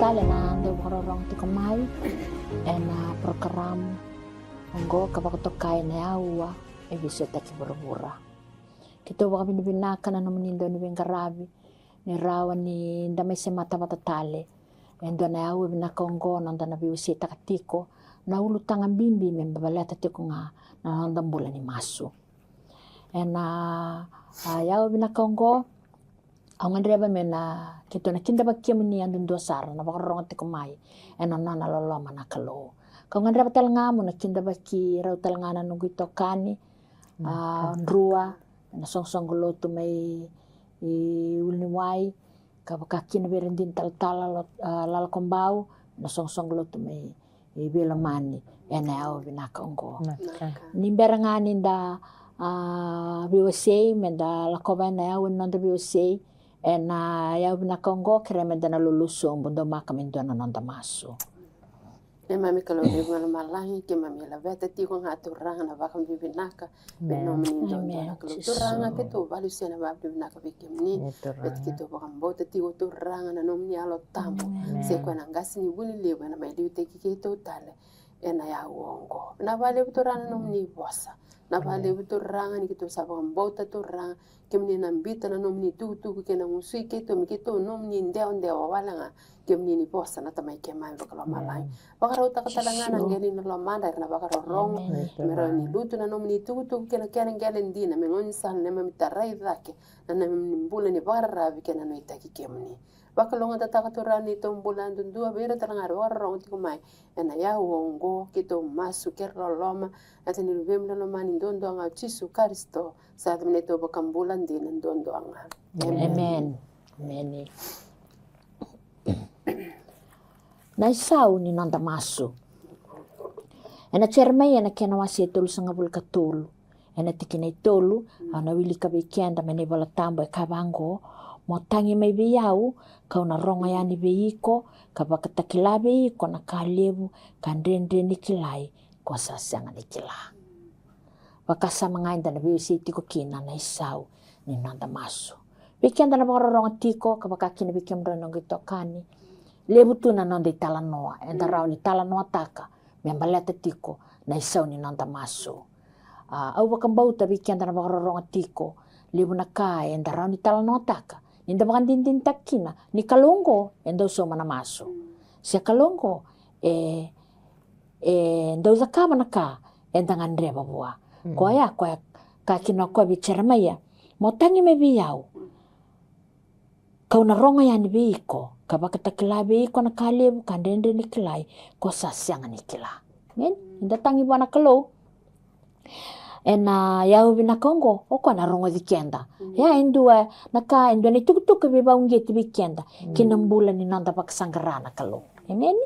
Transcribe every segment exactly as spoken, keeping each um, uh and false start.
Ena dau vakarorogo tiko mai ena program oqo ka vakatokai na aua e veisautaki vuravura. Keitou vakavinavinaka na nomuni dau ni veiqaravi ni rawa ni da mai semata vata tale. E dua na aua vinaka oqo noda na veiwaseitaka tiko na ulutaga bibi me baleta tiko ga na noda bula ni masu. Ena a, aua vinaka oqo, au gadreva me na keitou na kidavaki kemuni yadudua sara na vakarorogo tiko mai ena nona loloma na Kalou. Kau gadreva tale ga mo na kidavaki rau tale ga na noqu itokani, a, Drua, na soqosoqo lotu mai i Uluniwai, ka vaka kina vei ira dina talatala lo, a, Lalakobau, na soqosoqo lotu mai i Veilomani ena aua vinaka oqo. Ni bera ga ni da, a, veiwasei, me da lakova ena aua ni noda veiwasei ena aua vinaka oqo, kerea me da na lolo sobu, daumaka me dua na noda masu. Neimami Kalou levu ga lomalagi, keimami laveta tiko ga Turaga na vakavinavinaka me nomuni dodonu na Kalou. Turaga, keitou valusia na vakavinavinaka vei kemuni. Baleta keitou vakabauta tiko Turaga na nomuni Yalo Tabu, se koya na qasenivuli levu ena mai liutaki keitou tale ena aua oqo. Na vakalevu Turaga na nomuni vosa. Na vakalevu Turaga ni keitou sa vakabauta Turaga kemuni na biuta na nomuni tukutuku kei na gusui keitou me keitou nomuni dewadewa wale ga. Kemuni ni vosa na Tamai keimami vakalomalagi. Vakarautaka tale ga na qele ni lomadra era na vakarorogo me rawa ni lutu na nomuni tukutuku kei na kena qele dina me gaunisala na neimami tarai cake na neimami bula ni vakararavi kei na nuitaki kemuni. Vakalougatataka Turaga na neitou bula yadudua vei ira tale ga era vakarorogo tiko mai ena aua oqo. Keitou masu kei ira loloma ena yaca ni Luvemu lomani duadua ga o Jisu Karisito, sa yaca ni neitou vakabula dina duadua ga. Emeni. Na isau ni noda masu. Ena Jeremaia na kena wase e tolusagavulu ka tolu, ena tikina e tolu, au na wilika vei keda mai na iVola Tabu e kaya vaqo: Mo tagi mai vei au, kau na rogo yani vei iko, ka vakatakila vei iko na ka levu ka dredre ni kilai ko sa sega ni kila. Vakasama ga eda na veiwasei tiko kina na isau ni noda masu. Vei keda na vakarorogo tiko, ka vaka kina vei kemudrau na noqu itokani, levu tu na noda italanoa eda rawa ni talanoataka me baleta tiko na isau ni noda masu. A, au vakabauta vei keda na vakarorogo tiko, levu na ka eda rawa ni talanoataka ni da vakadinadinataka kina ni Kalou oqo e dau sauma na masu, se Kalou oqo e, e dau cakava na ka eda gadreva vua. Koya, koya ka kina o koya vei Jeremaia: Mo tagi mai vei au, kau na rogo yani vei iko, ka vakatakila vei iko na ka levu ka dredre ni kilai ko sa sega ni kila. Emeni. Eda tagi vua na Kalou ena aua vinaka oqo, o koya na rogoci keda. Ia e dua na ka, e dua na itukutuku e veivakauqeti vei keda ki na bula ni noda vakasaqara na Kalou. Emeni.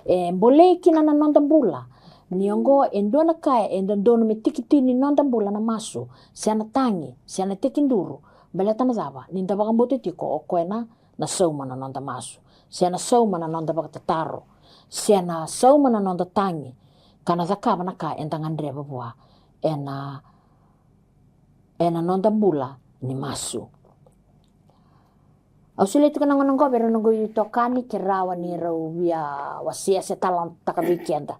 E bolei kina na noda bula ni oqo e dua na ka e dodonu me tekitini ni noda bula na masu, se na tagi, se na tekiduru. Baleta na cava? Ni da vakabauta tiko o koya na, na sauma na noda masu, se na sauma na noda vakatataro, se na sauma na noda tagi, ka na cakava na ka eda gadreva vua ena, ena noda bula ni masu. Au solia tiko na gauna oqo vei ira na noqu itokani ke rawa ni rau via wasea se talanoataka vei keda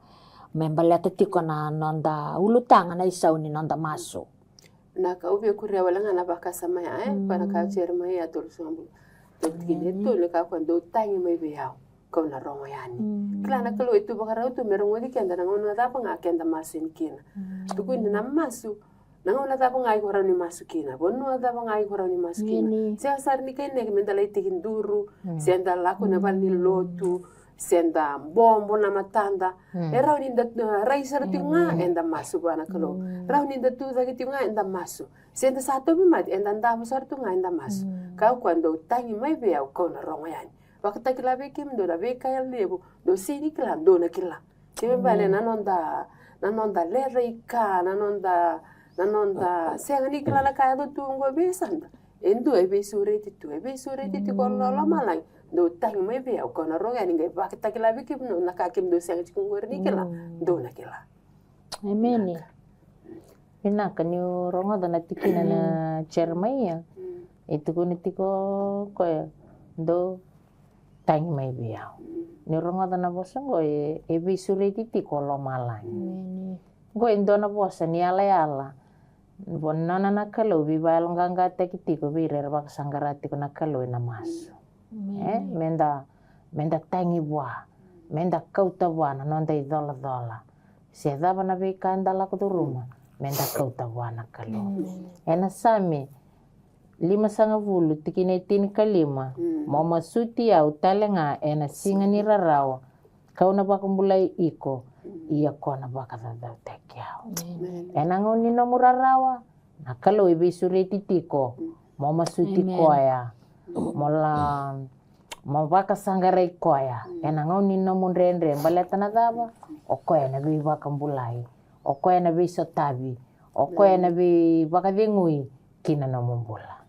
me baleta tiko na noda ulutaga na isau ni noda masu. Na ka au via kuria wale ga na vakasama ya, e, koya na ka o Jeremaia tolusagavulu, tolu tikina e tolu, ka koya: Dou tagi mai vei au, kau na rogo yani. Kila na Kalou e tu vakarau tu me rogoci keda na gauna cava ga keda masu yani kina. Tukuni na masu, na gauna cava ga iko rawa ni masu kina, vanua cava ga iko rawa ni masu kina. Sega sara ni kainaki me da lai tekiduru, se da lako na vale ni lotu, se da bobo na matada. E rawa ni da, e, rai sara tiko ga eda masu vua na Kalou. Rawa ni da tucake tiko ga eda masu. Se da sa tauvimate, eda davo sara tu ga eda masu. Ka koya: Dou tagi mai vei au, kau na rogo yani. Vakatakila vei kemudou na veika e levu dou sega ni kila dou na kila. Kena ibalebale na noda, na noda lecaika, na noda, na noda sega ni kila na ka e yaco tu oqo vei yasada. E dua e veisureti tu, e veisureti tiko lo, lomalagi. Dou tagi mai vei au, kau na rogo yani, qai vakatakila vei kemudou na ka kemudou sega tiko oqori ni kila, dou na kila. Emeni. Vinaka. Vinaka niu rogoca na tikina na Jeremaia. E tukuna tiko o koya: Dou tagi mai vei au. Ni rogoca na vosa oqo e, e veisureti tiko o lomalagi. Oqo e dua na vosa ni yalayala. Vo nona na Kalou veivayaloqaqataki tiko vei ira era vakasaqara tiko na Kalou ena masu. E, meda, meda tagi vua, meda kauta vua na noda icolacola. Se cava na veika eda lako curuma, meda kauta vua na Kalou. Ena Same limasagavulu tikina e tinikalima, mo masuti au tale ga ena siga ni rarawa, kau na vakabulai iko, ia ko na vakacacautaki au. Ena gauna ni nomu rarawa, na Kalou e veisureti tiko, mo masuti koya, mo la, mo vakasaqarai koya. Ena gauna ni nomu dredre, baleta na cava? O koya na veivakabulai, o koya na veisotavi, o koya na veivakacegui ki na nomu bula.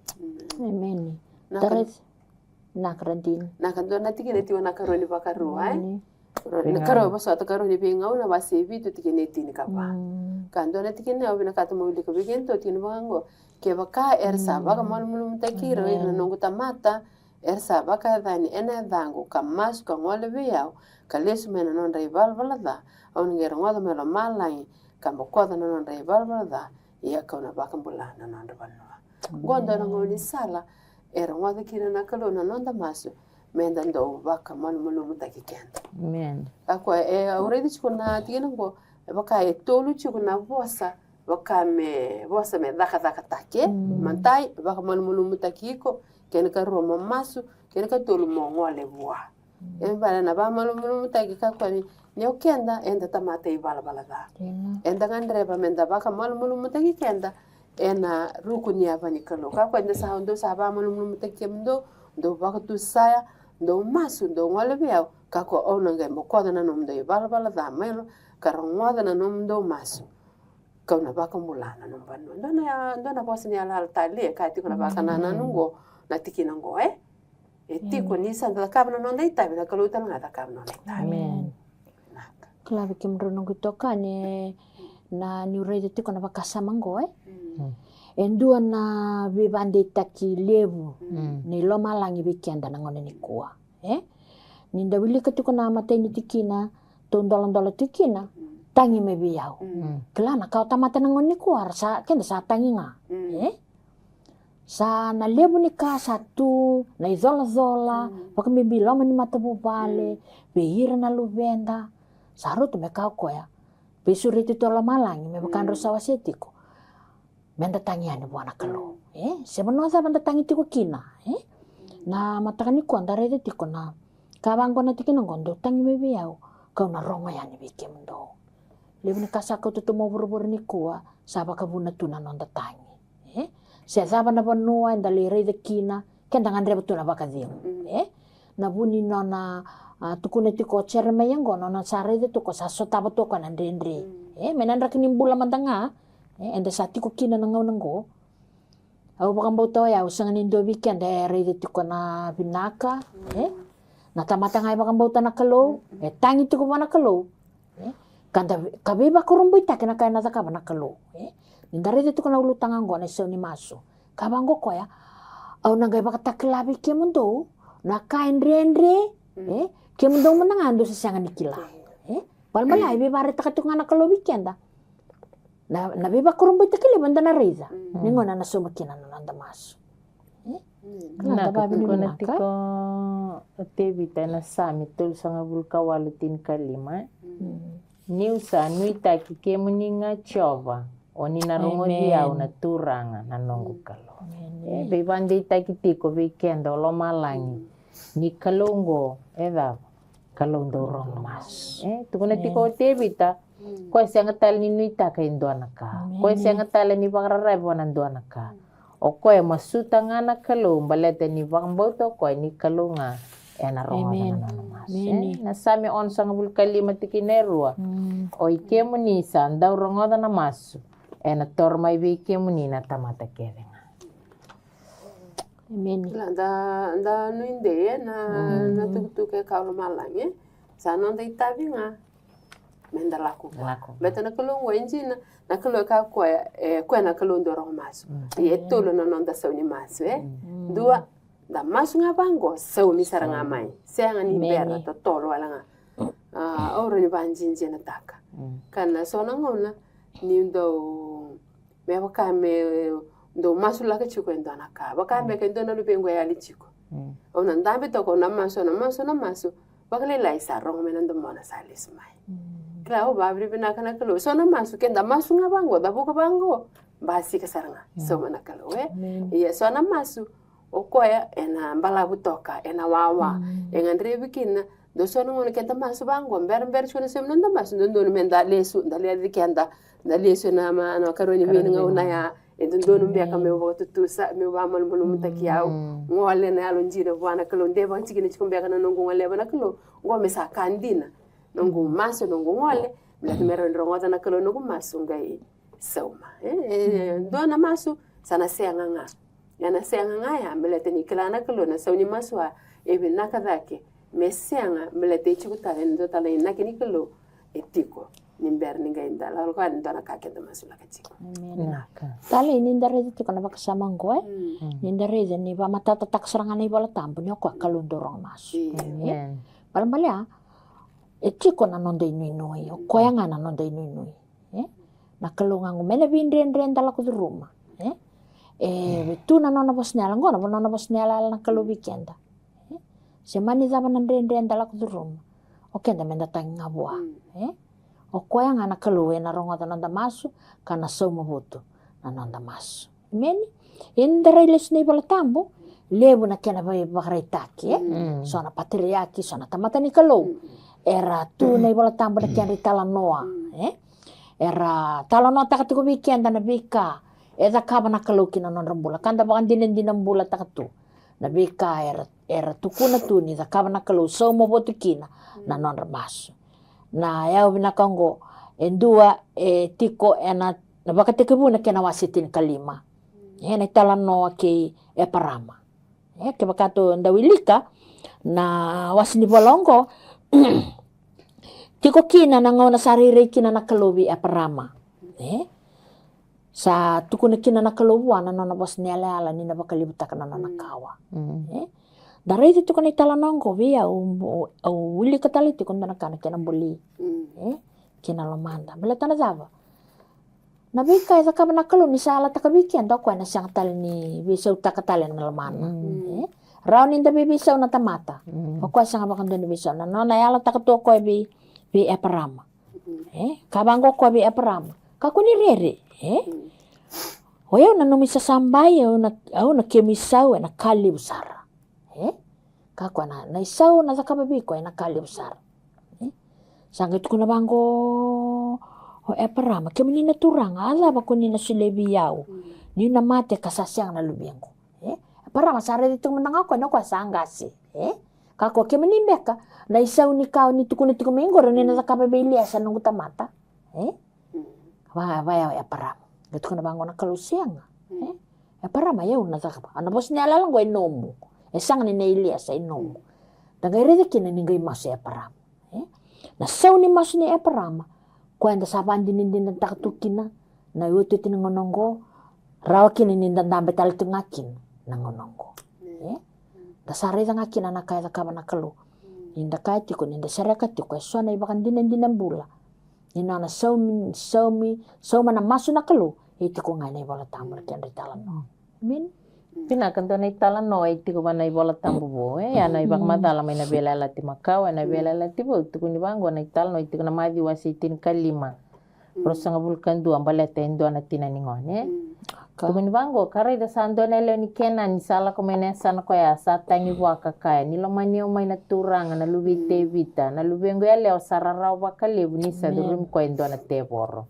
Emeni. Na ka dina. Na ka dua na tikina tiko na Karua ni Vakarua, e? Karua ni Vakarua, vosota, Karua ni Veigauna wase e vitu tikina e tinikava. Ka dua na tikina au vinakata mo wilika vei kemudou, tikina vaka oqo: Kevaka era sa vakamalumalumutaki ira o ira na noqu tamata, era sa vakayacani ena yacaqu, ka masu ka gole vei au, ka lesu mai na nodra ivalavala ca, au na qai rogoca mai lomalagi ka bokoca na nodra ivalavala ca, ia kau na vakabula na nodra vanua. Oqo dua na gaunisala e rogoca kina na Kalou na noda masu, meda dau vakamalumalumutaki keda. Ka koya e, au raica tiko na tikina oqo, e vaka e tolu tiko na vosa, vaka me vosa me cakacakataki. Matai, vakamalumalumutaki iko, kena karua mo masu, kena katolu mo gole vua. E vale na vakamalumalumutaki, ka koya ni, ni o keda eda tamata ivalavala ca. Eda gadreva meda vakamalumalumutaki keda ena ruku ni yava ni Kalou. Ka koya ni da sa, dou sa vakamalumalumutaki kemudou, dou vakatusaya, dou masu, dou gole vei au, ka koya au na qai bokoca na nomudou ivalavala ca mai lo, ka rogoca na nomudou masu, kau na vakabula na nomu vanua. Dua na, dua na vosa ni yalayala tale e kaya tiko na vakanananu oqo, na tikina oqo, e? E tiko ni sa da cakava na noda itavi, na Kalou tale ga cakava na noda itavi. Kila vei kemudrau noqu itokani, e, na niu raica tiko na vakasama oqo, e? E dua na veivadeitaki levu ni lomalagi vei keda na gauna nikua, e? Ni da wilika tiko na imatai ni tikina, tou doladola tiko kina, tagi mai vei au. Kila na ka o tamata na gauna nikua, ra sa, keda sa tagi ga, e? Sa na levu ni ka sa tu, na icolacola, vakabibi loma ni matavuvale, vei ira na luveda, sa rauta me kaya o koya, veisureti tu o lomalagi, me vaka drau sa wasea tiko, meda tagi yani vua na Kalou. E, se vanua cava da tagi tiko kina, e? Na mataka nikua da raica tiko na ka vaqo na tikina oqo, dou tagi mai vei au, kau na rogo yani vei kemudou. Levu ni ka sa kauta tu mai vuravura nikua, sa vakavuna tu na noda tagi. E? Se cava na vanua eda lai raica kina, keda gadreva tu na vakacegu. E? Na vu ni nona, a, tukuna tiko o Jeremaia oqo, nona sa raica tu o koya sa sotava tu o koya na dredre. E? Mai na draki ni bula mada ga, e, eda sa tiko kina na gauna oqo. Au vakabauta o yau, sega ni dua vei keda e raica tiko na vinaka, e? Na tamata ga e vakabauta na Kalou, e tagi tiko vua na Kalou. E? Ka da, ka veivakurabuitaki na ka ena cakava na Kalou, e? Ni da raica tiko na ulutaga oqo na isau ni masu. Ka vaqo o koya, au na qai vakatakila vei kemudou na ka e dredre, e? Kemudou mada ga dou se sega ni kila, e? Baleta e veivakaraitaka tiko ga na Kalou vei keda. Na, na veivakurabuitaki levu eda na raica ni gauna na sauma kina na noda masu. E? Na ka tukuna tiko o Tevita ena Same tolusagavulu ka walu tinikalima, e? Niu sa nuitaki kemuni ga Jiova, o ni na rogoci au na Turaga na noqu Kalou. E veivadeitaki tiko vei keda o lomalagi ni Kalou oqo, e cava? Kalou dau rogo masu. E, tukuna tiko o Tevita, koya sega tale ni nuitaka e dua na ka. Koya sega tale ni vakararavi vua na dua na ka. O koya e masuta ga na Kalou, baleta ni vakabauta o koya ni Kalou ga ena rogoca na nona masu. E, na Same onosagavulu ka lima tikina e rua. O i kemuni sa dau rogoca na masu, ena toro mai vei kemuni na tamata kece ga. Emeni. Da, da nuidei ena, na tukutuku e kau lomalagi, e? Sa noda itavi ga meda lako vua. Baleta na Kalou oqo e dina, na Kalou e kaya o koya, e, o koya na Kalou dau rogo masu. Ia e tolu na noda sau ni masu, e? Dua, Da masu ga vaqo, saumi sara ga mai. Sega ni bera, totolo wale ga. A, au rawa ni vajijinataka. Ka na so na gauna ni dau, me vaka me dau masulaka tiko e dua na ka. Vaka beka e dua na luvequ e yali tiko. Au na dabe toka, au na masu, au na masu, au na masu. Vakalailai sa rogo mai na domona, sa lesu mai. Kila, au vavinavinaka na Kalou. So na masu, ke da masu ga vaqo, da vuka vaqo, basika sara ga. Sauma na Kalou, e? Ia so na masu, o koya ena balavu toka, ena wawa. E gadrevi kina, dau so na gauna ke da masu vaqo, berabera tiko na saumi na noda masu, dodonu me da lesu, da lesu keda, da lesu ena ma-, na karua ni veigauna ya, e dodonu beka meu vakatutusa, meu vakamalumalumutaki au. Gole na yalo dina vua na Kalou, de vakatikina tiko beka na noqu goleva na Kalou. Qo me sa ka dina. Noqu masu, noqu gole, baleta me rawa ni rogoca na Kalou noqu masu qai sauma. E, e, dua na masu, sa na sega ga. Ena sega ga ya, baleta ni kila na Kalou na sau ni masu a, e vinaka cake me sega, baleta e tiko tale na dua tale na inaki ni Kalou e tiko. Ni bera ni qai da lako yani dua na ka keda masulaka tiko. Vinaka. Talei ni da raica tiko na vakasama qo, e? Ni da raica ni vakamatatataka sara ga na iVola Tabu ni o koya Kalou dau rogo masu. Balebale ya, e tiko na noda inuinui, o koya ga na noda inuinui. E? Na Kalou ga qo, mai na veidredre da lako curuma. E? E tu na nona vosa ni yala qo, na nona vosa ni yalayala na Kalou vei keda. E? Se mani cava na dredre da lako curuma, o keda me da tagi ga vua. E? O koya ga na Kalou ena rogoca noda masu, ka na sauma votu na noda masu. Emeni. Ia ni da rai lesu na iVola Tabu, levu na kena vei vakaraitaki, e? So na patriaki, so na tamata ni Kalou. Era tu na iVola Tabu na kedra italanoa, e? Era talanoataka tiko vei keda na veika e cakava na Kalou ki na nodra bula. Ka da vakadinadina bulataka tu. Na veika era, era tukuna tu ni cakava na Kalou, sauma votu kina na nodra masu. Na yau vinaka oqo, e dua, e tiko ena, na Vakatekivu na kena wase tinikalima. Ena italanoa kei Eparama. E, kevaka tou dau wilika na wase ni vola oqo, tiko kina na gauna sa rairai kina na Kalou vei Eparama. E? Sa tukuna kina na Kalou vua na nona vosa ni yalayala ni na vakalevutaka na nona kawa. E? Da raica tiko na italanoa oqo vei au, au, au wilika tale tiko dua na ka na kena buli. E? Kina lomada. Baleta na cava? Na veika e cakava na Kalou ni sa yalataka vei keda, o koya ena sega tale ni veisautaka tale na lomana. E? Rawa ni da veiveisau na tamata. O koya sega vakadua ni veisau. Na nona yalataka tu o koya vei, vei Eparama. E, ka vaqo o koya vei Eparama. Kakua ni rere, e? O yau na nomu isasabai, au na, au na kemu isau ena ka levu sara. E? Kakua na, na isau na cakava vei iko ena ka levu sara. E? Sa qai tukuna vaqo o Eparama, kemuni na Turaga, a cava ko ni na solia vei au? Niu na mate ka sa sega na luvequ. E? Eparama sa raica tiko mada ga o koya na koya sa qase. E? Kakua, kemuni beka, na isau ni ka o ni tukuna tiko mai qori o ni na cakava vei Iliesa noqu tamata. E? Va, va ya o Eparama. Qai tukuna vaqo na Kalou, sega. E? Eparama, yau na cakava. A na vosa ni yalayala qo e nomu. E sega ni nei Iliesa, e nomu. Da qai raica kina ni qai masu o Eparama. E? Na sau ni masu nei Eparama, koya eda sa vakadinadinataka tu kina na iotioti ni gauna oqo, rawa kina ni da dabe tale tu ga kina na gauna oqo. E? Da sa raica ga kina na ka e cakava na Kalou. Ni da kaya tiko, ni da sereka tiko, e so na ivakadinadina bula ni nona saumi, saumi, sauma na masu na Kalou, e tiko ga ena iVola Tabu na kedra italanoa. Emeni. Vinaka, dua na italanoa e tiko va na iVola Tabu vou, e, a na ivakamacala mai na Veiyalayalati Makawa, ena Veiyalayalati Vou, tukuni vaqo na italanoa e tiko na Maciu wase tinikalima, ruasagavulu ka dua, baleta e dua na tina ni gone, e. Tukuni vaqo, ka raica sa dua na yalewa ni Kenani sa lako mai na yasana koya, sa tagi vua ka kaya, ni lomani au mai na Turaga, na luve i Tevita, na luvequ yalewa sa rarawa vakalevu, ni sa curumi koya e dua na tevoro.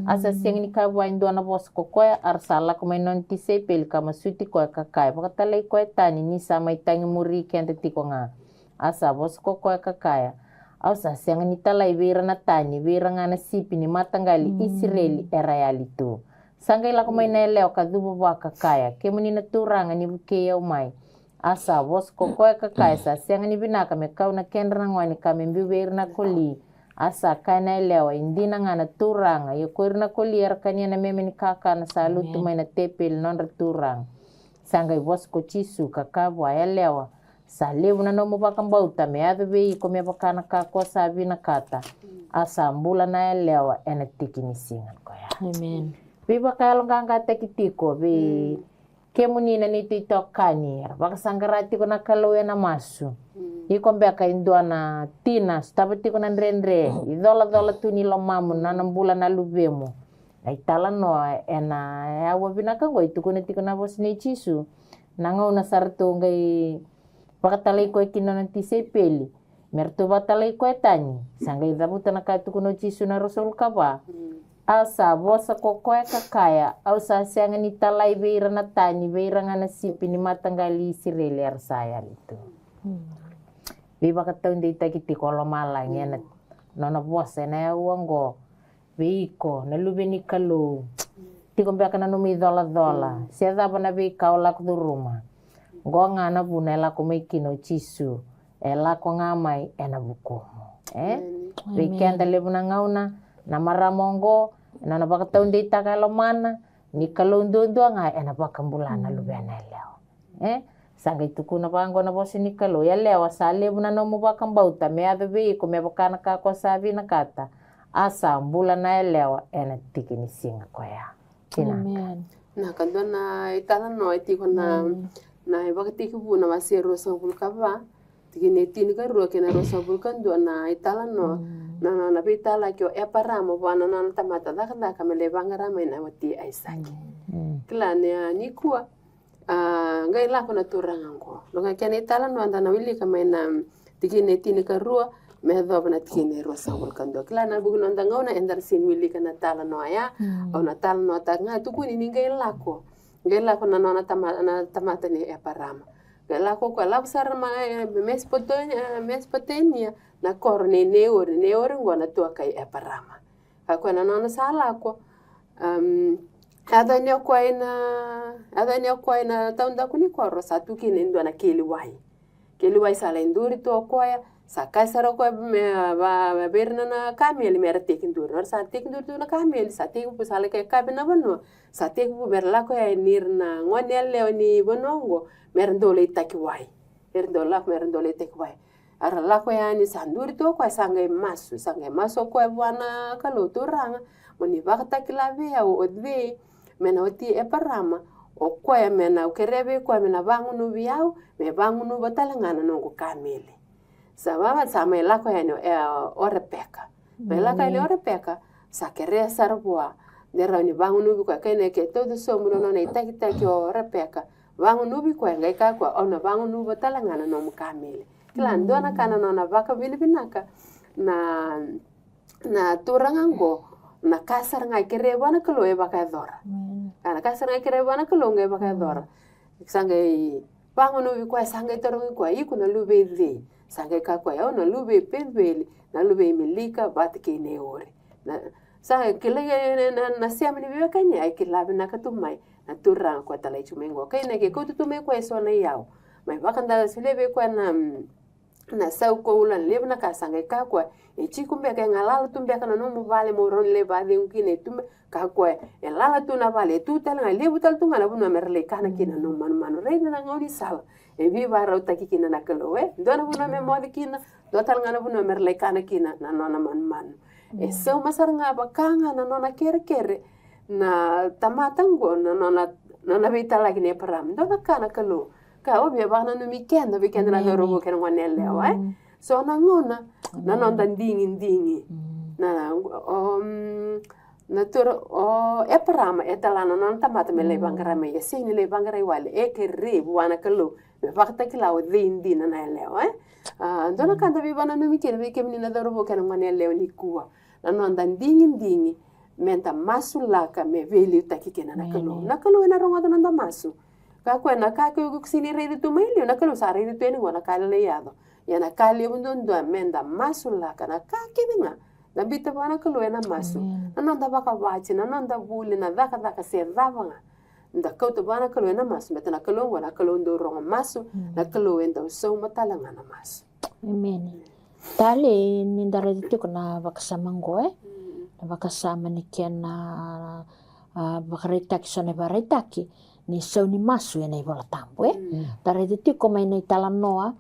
A sa sega ni kaya vua e dua na vosa ko koya, a ra sa lako mai na nona tisaipeli ka masuti koya ka kaya, vakatalai koya tani, ni sa mai tagi muri keda tiko ga. A sa vosa ko koya ka kaya, au sa sega ni talai vei ira na tani, vei ira ga na sipi ni mataqali Isireli era yali tu. Sa qai lako mai na yalewa ka cuva vua ka kaya, kemuni na Turaga, ni vukei au mai. A sa vosa ko koya ka kaya, sa sega ni vinaka me kau na kedra na gone ka me biu vei ira na koli. A sa kaya na yalewa, e dina ga na Turaga, ia ko ira na koli era kania na meme ni kakana sa lutu mai na tepeli nodra turaga. Sa qai vosa ko Jisu ka kaya vua, yalewa, sa levu na nomu vakabauta, me yaco vei iko me vaka na ka ko sa vinakata. A sa bula na yalewa ena tiki ni siga koya. Veivakayaloqaqataki tiko vei kemuni na neitou itokani era vakasaqara tiko na Kalou ena masu. Iko beka e dua na tina sotava tiko na dredre, icolacola tu ni lomamu na nona bula na luvemu. Na italanoa ena aua vinaka oqo e tukuna tiko na vosa nei Jisu. Na gauna sa ratou qai vakatalai koya kina nona tisaipeli me ratou vakatalai koya tani, sa qai cavuta na ka e tukuna o Jisu na ruasagavulu ka va. A sa vosa ko koya ka kaya, au sa sega ni talai vei ira na tani, vei ira ga na sipi ni mataqali Isireli era sa yali tu. Veivakataudeitaki tiko o lomalagi ena nona vosa ena aua oqo vei iko na luve ni Kalou. Tiko beka na nomu icolacola se cava na veika o lako curuma. Oqo ga na vuna e lako mai kina o Jisu, e lako ga mai ena vukumu. E vei keda levu na gauna na marama oqo, ena nona vakataudeitaka e lomana ni Kalou duadua ga ena vakabula na luvena yalewa. E sa qai tukuna vaqo na vosa ni Kalou, yalewa, sa levu na nomu vakabauta, me yaco vei iko me vaka na ka ko sa vinakata. A sa bula na yalewa ena tiki ni siga koya. Vinaka. Na ka dua na italanoa e tiko na, na iVakatekivu na wase ruasagavulu ka va, tikina e tinikarua kei na ruasagavulu ka dua na italanoa. Na nona veitalaki o Eparama vua na nona tamata cakacaka me lai vaqara mai na wati Aisake. Kila ni a nikua a qai lako na turaga oqo. Rogoca kena italanoa da na wilika mai na tikina e tinikarua me yacova na tikina e ruasagavulu ka dua. Kila na vuku noda gauna eda na sega ni wilika na talanoa ya. Au na talanoataka ga, tukuni ni qai lako, qai lako na nona tama, na tamata ni Eparama. Qai lako koya, lako sara mai Mesopotamia, Mesopotamia, na koro nei Neori. Neori oqo na tuaka i Eparama. Ka koya na nona sa lako, yaco yani o koya ina, yaco yani o koya ina taudaku ni koro, sa tu kina e dua na keli wai. Keli wai sa lai duri tu o koya, sa kaya sara o koya me, va, vei ira na, na kameli me ra tekiduri. Ora sa tekiduri tu na kameli, sa tekivu, sa lai kakavi na vanua, sa tekivu me ra lako yani ira na gone yalewa ni vanua oqo me ra dau lai taki wai. Me ra dau lako me ra dau lai taki wai. A ra lako yani, sa duri tu o koya, sa qai masu, sa qai masu o koya vua na Kalou, Turaga, mo ni vakatakila vei au o cei me na wati Eparama, o koya me na, au kerea vei koya me na vagunuvi au, me vagunuva tale ga na noqu kameli. Sa vava, sa mai lako yani o, e, o Repeka. Mai lako yani o Repeka, sa kerea sara vua de rawa ni vagunuvi koya. Kaya na ke tauca sobu na nona itakitaki o Repeka, vagunuvi koya, qai kaya koya, au na vagunuva tale ga na nomu kameli. Kila, dua na ka na nona vakavinavinaka na, na turaga oqo, na ka sara ga e kerea vua na Kalou e vakayacora. A, na ka sara ga e kerea vua na Kalou qai vakayacora. Sa qai vagunuvi koya, sa qai tarogi koya, iko na luve i cei? Sa qai kaya koya, au na luve i Pecueli, na luve i Milika vata kei Neori. Na, sa kila na, na, na sema ni veiwekani, a kila vinaka tu mai na turaga koya talai tu mai qo. Kaya na ke kauta tu mai koya eso na iyau, mai vakadala solia vei koya na, na sau koula, na levu na ka, sa qai kaya koya, e tiko beka, e galala tu beka na nomu vale mo rawa ni lai vacegu kina, e tu beka. Kaya koya, e lala tu na vale, e tu tale ga, e levu tale tu ga na vanua me ra lai kana kina na nomu manumanu. Raica na gaunisala e veivakarautaki kina na Kalou, e? Dua na vanua me moce kina, dua tale ga na vanua me ra lai kana kina na nona manumanu. E sauma sara ga vaka ga na nona kerekere na tamata oqo, na nona, nona veitalaki nei Eparama. Dua na ka na Kalou ka, au via vakananumi keda, vei keda na cauravou kei na gone yalewa, e? So na gauna na noda digidigi. Na, o, na tura, o Eparama e tala na nona tamata me lai vaqara mai, e sega ni lai vaqarai wale, e kerei vua na Kalou me vakatakila o cei dina na yalewa, e? A, dua na ka da veivakananumi kina vei kemuni na cauravou kei na gone yalewa nikua, na noda digidigi meda masulaka me veiliutaki kina na Kalou. Na Kalou ena rogoca noda masu. Ka koya na ka ke o iko sega ni raica tu mai liu, na Kalou sa raica tu yani qo na ka lalai yaco. Ia na ka levu duadua meda masulaka na ka kece ga da biuta vua na Kalou ena masu. Na noda vakavati, na noda vuli, na cakacaka se cava ga, da kauta vua na Kalou ena masu, baleta na Kalou oqo na Kalou dau rogo masu, na Kalou e dau sauma tale ga na masu. Emeni. Talei, ni da raica tiko na vakasama oqo, e? Na vakasama ni kena, a, vakaraitaki so na ivakaraitaki ni sau ni masu ena iVola Tabu, e? Da raica tiko mai na italanoa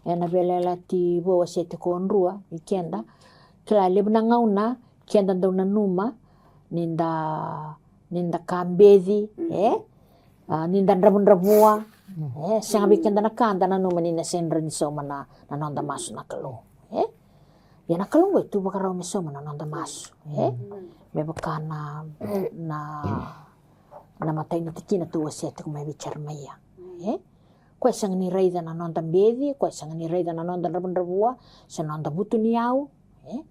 ena Veiyalayalati Vou wase tiko e rua, i keda. Kila, levu na gauna keda dau nanuma ni da, ni da ka beci, e? A, ni da dravudravua, e? Sega vei keda na ka da nanuma ni na sega ni sauma na, na noda masu na Kalou, e? Ia na Kalou oqo e tu vakarau me sauma na noda masu, e? Me vaka na, na, na matai ni tikina tou wasea tiko mai vei Jeremaia, e? Koya e sega ni raica na noda beci, koya e sega ni raica na noda dravudravua se noda vutuniyau, e?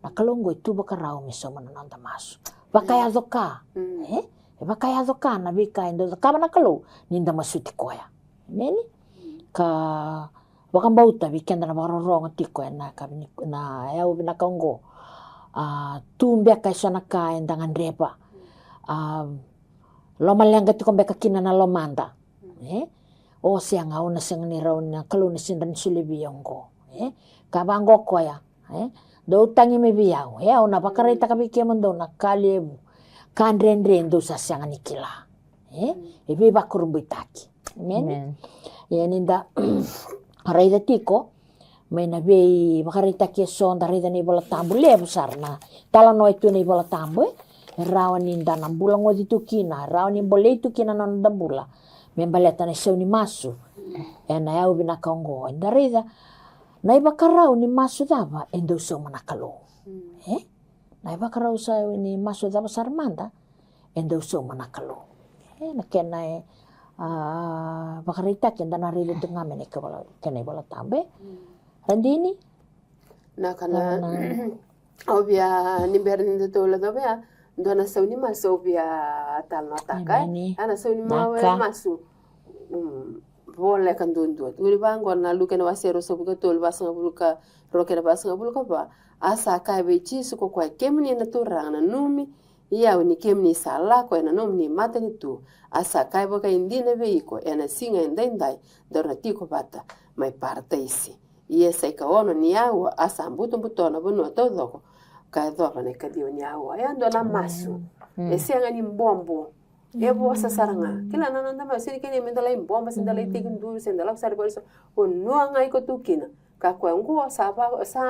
Na Kalou oqo e tu vakarau me sauma na noda masu. Vakayaco ka, e? E vakayaco ka na veika e dau cakava na Kalou ni da masuti koya. Emeni? Ka vakabauta vei keda na vakarorogo tiko ena ka vini-, na yakavi vinaka oqo. A, tu beka e so na ka eda gadreva. A, lomaleqa tiko beka kina na lomada, e? O sega, au na sega ni rawa, na Kalou na sega ni solia vei au oqo, e? Ka vaqo o koya, e? Dou tagi mai vei au, e? Au na vakaraitaka vei kemudou na ka levu, ka dredre dou sa sega ni kila, e? E veivakurabuitaki. Emeni? Ia ni da raica tiko mai na veivakaraitaki e so da raica na iVola Tabu, levu sara na talanoa e tu na iVola Tabu, e? E rawa ni da na bula goci tu kina, e rawa ni bolei tu kina na noda bula me baleta na isau ni masu ena yakavi vinaka oqo. Eda raica na ivakarau ni masu cava e dau sauma na Kalou, e? Na ivakarau sa ni masu cava sara mada e dau sauma na Kalou. E, na kena, e, a, vakaraitaki eda na raica tu ga mai na kena iVola, kena iVola Tabu, e? Radini? Na ka na, au via, ni bera ni datou lako vei ya, dua na sau ni masu au via talanoataka, e? Emeni. A, na sau ni masu, masu. Voleka duadua. Tukuni vaqo na Luke na wase ruasagavulu ka tolu, vasagavulu ka rua kei na vasagavulu ka va. A sa kaya vei Jisu ko koya, kemuni na Turaga, nanumi au ni kemuni sa lako ena nomuni matanitu. A sa kaya vakaidina vei iko, ena siga edaidai daru na tiko vata mai Parataisi. Ia sa ikaono ni aua a sa butobuto na vanua taucoko ka yacova na ikaciwa ni aua. E a dua na masu. E sega ni bobo. E vosa sara ga. Kila na noda masu, sega ni kena me da lai bobo, se da lai tekiduru, se da lako sara i vale, so vanua ga iko tu kina. Ka koya oqo sa va, sa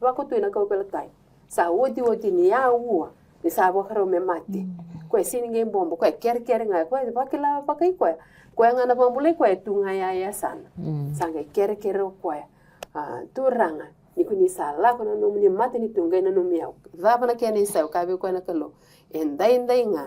vakatui na kauveilatai. Sa otioti ni aua, ni sa vakarau me mate. Koya sega ni qai bobo, koya kerekere ga, koya vakila vakai koya. Koya ga na vakabulai koya e tu ga ya e yasana. Sa qai kerekere o koya. A, Turaga, ni ko ni sa lako na nomuni matanitu qai nanumi au. Cava na kena isau, kaya vei koya na Kalou. Edaidai ga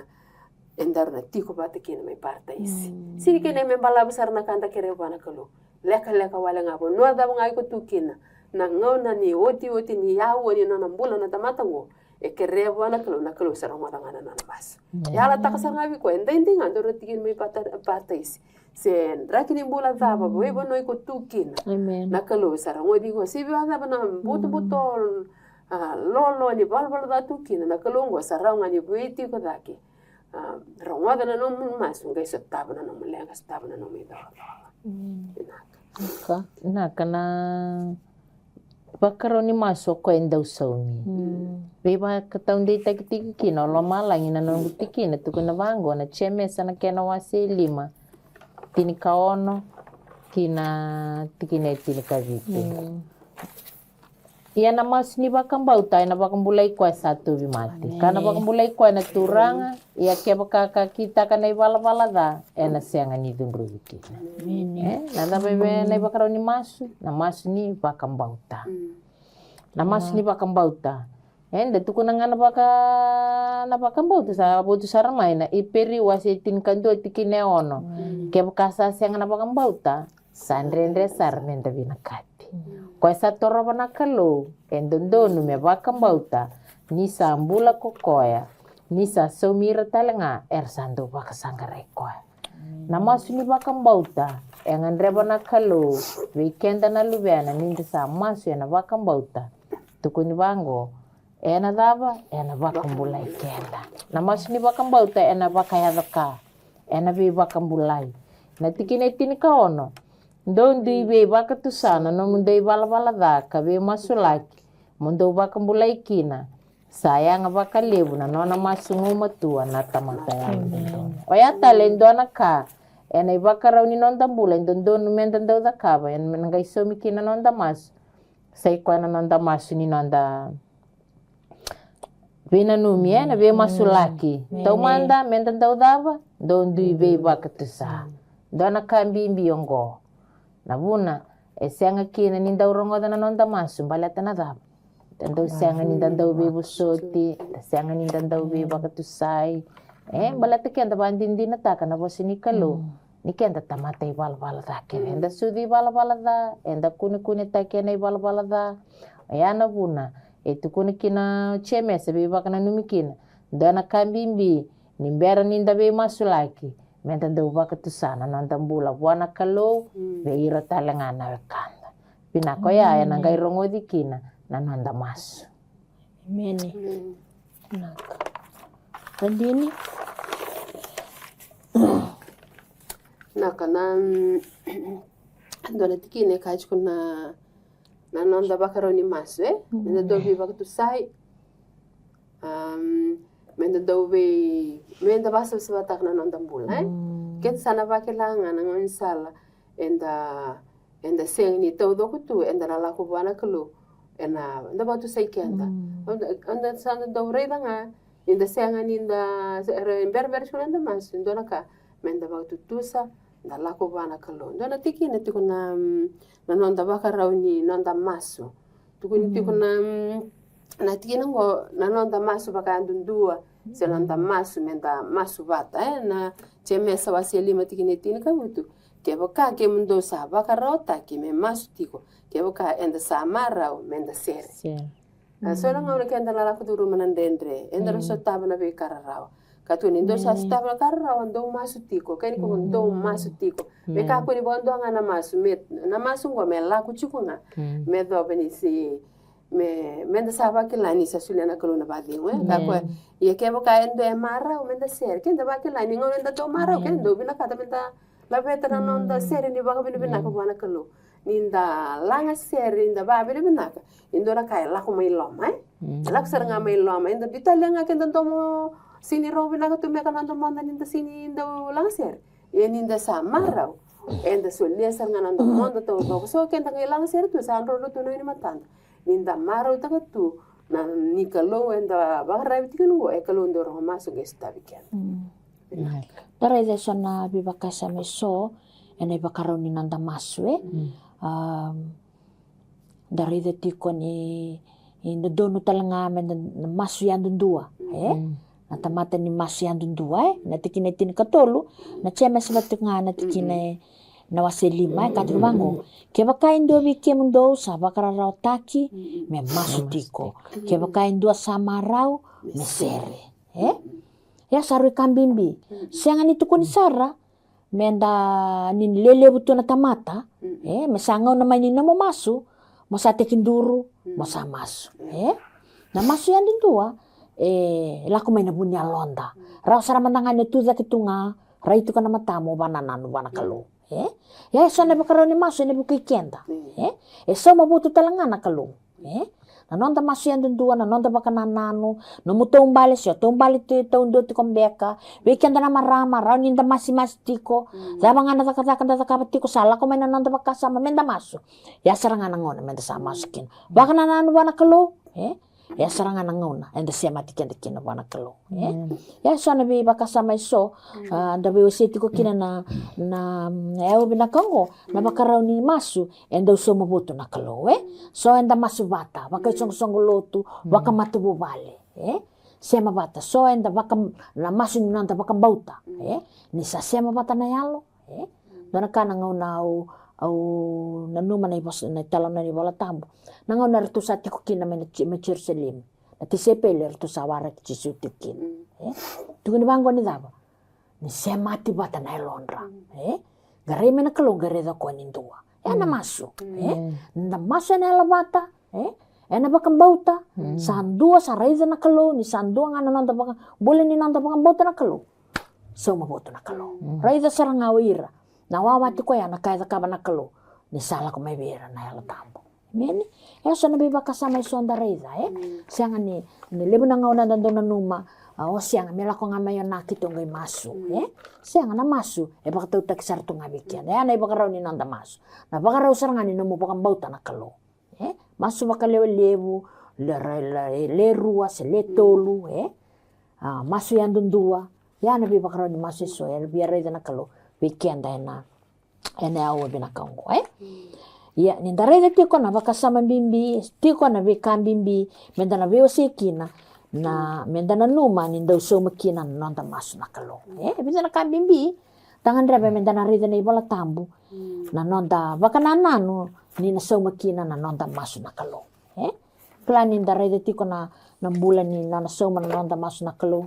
edaru na tiko vata kina mai Parataisi. Sega ni kena me balavu sara na ka da kerea vua na Kalou. Lekaleka wale ga, vanua cava ga iko tu kina. Na gauna ni otioti ni aua ni nona bula na tamata oqo, e kerea vua na Kalou, na Kalou sa rogoca ga na nona masu. E yalataka sara ga vei koya, edaidai ga daru na tiko mai Parata-, Parataisi. Se draki ni bula cava, veivanua iko tu kina. Na Kalou sa rogoci iko. Se via cava na butobuto, a, lolo ni valavala ca tu kina, na Kalou oqo sa rawa ga ni vei tiko cake. A, rogoca na nomu masu, qai sotava na nomu leqa, sotava na nomu icolacola. Vinaka. Vinaka na vakarau ni masu o koya e dau saumi. Veivakataudeitaki tiko kina o lomalagi na noqu tikina, tukuna vaqo na Jemesa na kena wase e lima, tinikaono ki na tikina e tinikavitu. Ia na masu ni vakabauta ena vakabulai koya sa tauvimate. Ka na vakabulai koya na Turaga, ia kevaka ka kitaka na ivalavala ca, ena sega ni cudruvi kina. E, na cava e na ivakarau ni masu? Na masu ni vakabauta. Na masu ni vakabauta. E, da tukuna ga na vaka, na vakabauta sa votu sara mai na Iperiu wase tinikadua tikina e ono. Kevaka sa sega na vakabauta, sa dredre sara me da vinakati. Koya sa torova na Kalou, e dodonu me vakabauta ni sa bula ko koya, ni sa saumi ira tale ga era sa dau vakasaqarai koya. Na masu ni vakabauta e gadreva na Kalou vei keda na luvena ni da sa masu ena vakabauta. Tukuni vaqo, ena cava? Ena vakabulai keda. Na masu ni vakabauta ena vakayaco ka, ena veivakabulai. Na tikina e tinikaono, dou dui veivakatusa na nomudou ivalavala ca ka veimasulaki mo dou vakabulai kina, Sa yaga vakalevu na nona masu gumatua na tamata yalododonu. Oya tale e dua na ka ena ivakarau ni noda bula e dodonu meda dau cakava, ena meda qai saumi kina na noda masu. Sa i koya na noda masu ni noda veinanumi, ena veimasulaki. Taumada meda dau cava? Dau dui veivakatusa. Dua na ka bibi oqo. Na vuna e sega kina ni dau rogoca na noda masu baleta na cava? Da dau sega ni da dau veivosoti, da sega ni da dau veivakatusai. E baleta keda vakadinadinataka na vosa ni Kalou ni keda tamata ivalavala ca kece. Eda sucu ivalavala ca, eda kunekunetaki ena ivalavala ca. Oya na vuna e tukuna kina o Jemesa, veivakananumi kina, dua na ka bibi ni bera ni da veimasulaki, meda dau vakatusa na noda bula vua na Kalou, vei ira tale ga na wekada. Vinaka oya ena qai rogoci kina na noda masu. Emeni. Vinaka. Radini. Vinaka na dua na tikina e kaya tiko na na noda vakarau ni masu e meda dau veivakatusai. Meda dau vei meda vakasavasavataka na noda bula e keda sa na vakila ga na gaunisala eda eda sega ni taucoko tu eda na lako vua na Kalou ena eda vakatusai keda. Eda sa na dau raica ga ni da sega ni da berabera tiko na noda masu, dua na ka meda vakatutusa da lako vua na Kalou. Dua na tikina tiko na na noda vakarau ni noda masu. Tukuni tiko na na tikina oqo na noda masu vakayadudua se noda masu meda masu vata e na Jemesa wase lima tikina e tinikavitu. Kevaka kemudou sa vakarautaki me masu tiko, kevaka eda sa marau meda sere. A so na gauna keda na lako curuma na dredre eda na sotava na veika rarawa. Ka tu ni dou sa sotava na ka rarawa dou masu tiko, kei ni ko dou masu tiko. Me kakua ni vakadua ga na masu me na masu oqo me lako tiko ga me cova ni se me meda sa vakila ni sa solia na Kalou na vakacegu e ka koya. Ia kevaka e dua e marau meda sere, keda vakila ni gauna eda dau marau keda dau vinakata meda laveta na noda sere ni vakavinavinaka vua na Kalou. Ni da laga sere ni da vakavinavinaka e dua na ka e lako mai loma e e lako sara ga mai loma. Eda biu tale ga keda domo sini rau vinaka tu me ka na domoda ni da sini dau laga sere. Ia ni da sa marau eda solia sara ga na domoda taucoko so keda qai laga sere tu sa drodro tu na ini matada. Ni da marautaka tu na ni Kalou eda vakaravi tiko na oqo e Kalou dau rogo masu qai sotavi keda. Da raica eso na veivakasama eso ena ivakarau ni noda masu e. Da raica tiko ni dodonu tale ga me da masu yadudua e. Na tamata ni masu yadudua e na tikina e tinikatolu. Na Jemesa vata tiko ga na tikina e na wase lima e ka tiko vaqo. Kevaka e dua vei kemudou sa vakararawataki me masu tiko. Kevaka e dua sa marau me sere e. Ia sa rui ka bibi. Sega ni tukuni sara me da ni lelevu tu na tamata e me sa gauna mai ni nomu masu mo sa tekiduru mo sa masu e. Na masu yadudua e lako mai na vu ni yaloda. Rawa sara mada ga ni tu cake tu ga rai tiko na matamu vanananu vua na Kalou e. Ia e so na ivakarau ni masu ena vukei keda e. E sauma votu tale ga na Kalou e. Na noda masu yadudua, na noda vakanananu, nomu taubale se o taubale taudua tiko beka. Vei keda na marama rawa ni da masimasi tiko. Cava ga na cakacaka da cakava tiko sa lako mai na noda vakasama me da masu. Ia sara ga na gauna me da sa masu kina. Vakanananu vua na Kalou e. Ia sara ga na gauna eda semati keda kina vua na Kalou e. Ia e so na veivakasama e so da veiwasei tiko kina na na e au vinaka oqo na vakarau ni masu. E dau sauma votu na Kalou e. So eda masu vata vakaisoqosoqo lotu vakamatavuvale e. Sema vata so eda vaka na masu ni noda vakabauta e. Ni sa sema vata na yalo e. Dua na ka na gauna au au nanuma na ivosa na italanoa ni Vola Tabu. Na gauna eratou sa tiko kina mai na mai Jerusalemi na tisaipeli eratou sa waraki Jisu tiko kina e. Tukuni vaqo ni cava? Ni semati vata na yalodra e. Qarai mai na Kalou qai raica koya ni dua. E na masu e. Na masu ena yalovata e. Ena vakabauta sa dua sa raica na Kalou ni sa dua ga na noda vaka bula ni noda vakabauta na Kalou. Sauma votu na Kalou. Raica sara ga o ira na wawa tiko ya na ka e cakava na Kalou ni sa lako mai vei ira na Yalo Tabu. Meni, e so na veivakasama e so da raica, e? Sega ni, ni levu na gauna da dau nanuma, a, o sega, me lako ga mai o na keitou qai masu, e? Sega, na masu e vakatautaki sara tu ga vei keda. E a na ivakarau ni noda masu. Na vakarau sara ga ni nomu vakabauta na Kalou. E? Masu vakalewe levu, le, le, le, le rua, se le tolu, e? A, masu yadudua. Ia na veivakarau ni masu e so, e via raica na Kalou vei keda ena, ena aua vinaka oqo, e? Ia, ni da raica tiko na vakasama bibi, tiko na veika bibi, me da na veiwasei kina, na, me da nanuma ni dau sauma kina na noda masu na Kalou. E, vica na ka bibi, da gadreva me da na raica na iVola Tabu, na noda vakanananu, ni na sauma kina na noda masu na Kalou. E? Kila ni da raica tiko na, na bula ni nona sauma na noda masu na Kalou.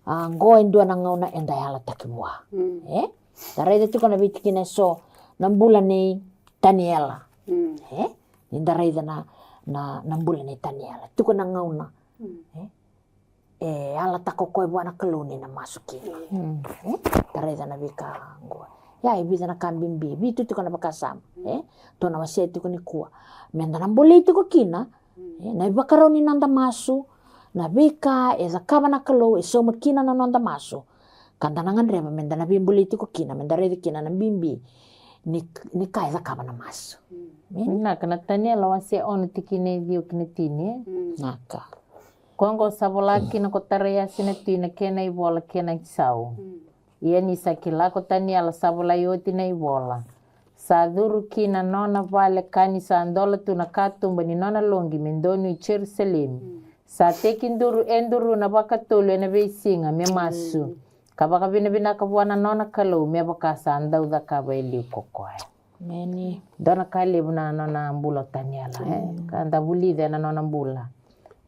A, qo e dua na gauna eda yalataki vua. E? Da raica tiko na veitikina e so, na bula nei Taniela. E? Ni da raica na, na, na bula nei Taniela. Tiko na gauna. E? E yalataka o koya vua na Kalou ni na masu kina. E? Da raica na veika qo. Ia, e vica na ka bibi, vitu tiko na vakasama. E? Tou na wasea tiko nikua. Me da na bolei tiko kina. E? Na ivakarau ni noda masu. Na veika e cakava na Kalou, e sauma kina na noda masu. Ka da na gadreva, me da na veibolei tiko kina, me da raica kina na bibi. Ni, ni ka e cakava na masu. E? Vinaka, na Taniela wase ono tikina e ciwa ki na tini, e? Vinaka. Koya oqo sa vola kina ko Taraiasi na tui na kena ivola kei na isau. Ia ni sa kila ko Taniela sa volai oti na ivola, sa curu ki na nona vale ka ni sa dola tu na katuba ni nona loqi me donui Jerusalemi. Sa tekiduru e duru na vakatolu ena veisiga me masu, ka vakavinavinaka vua na nona Kalou, me vaka sa dau cakava e liu ko koya. Meni. Dua na ka levu na nona bula o Taniela, e? Ka da vulica ena nona bula.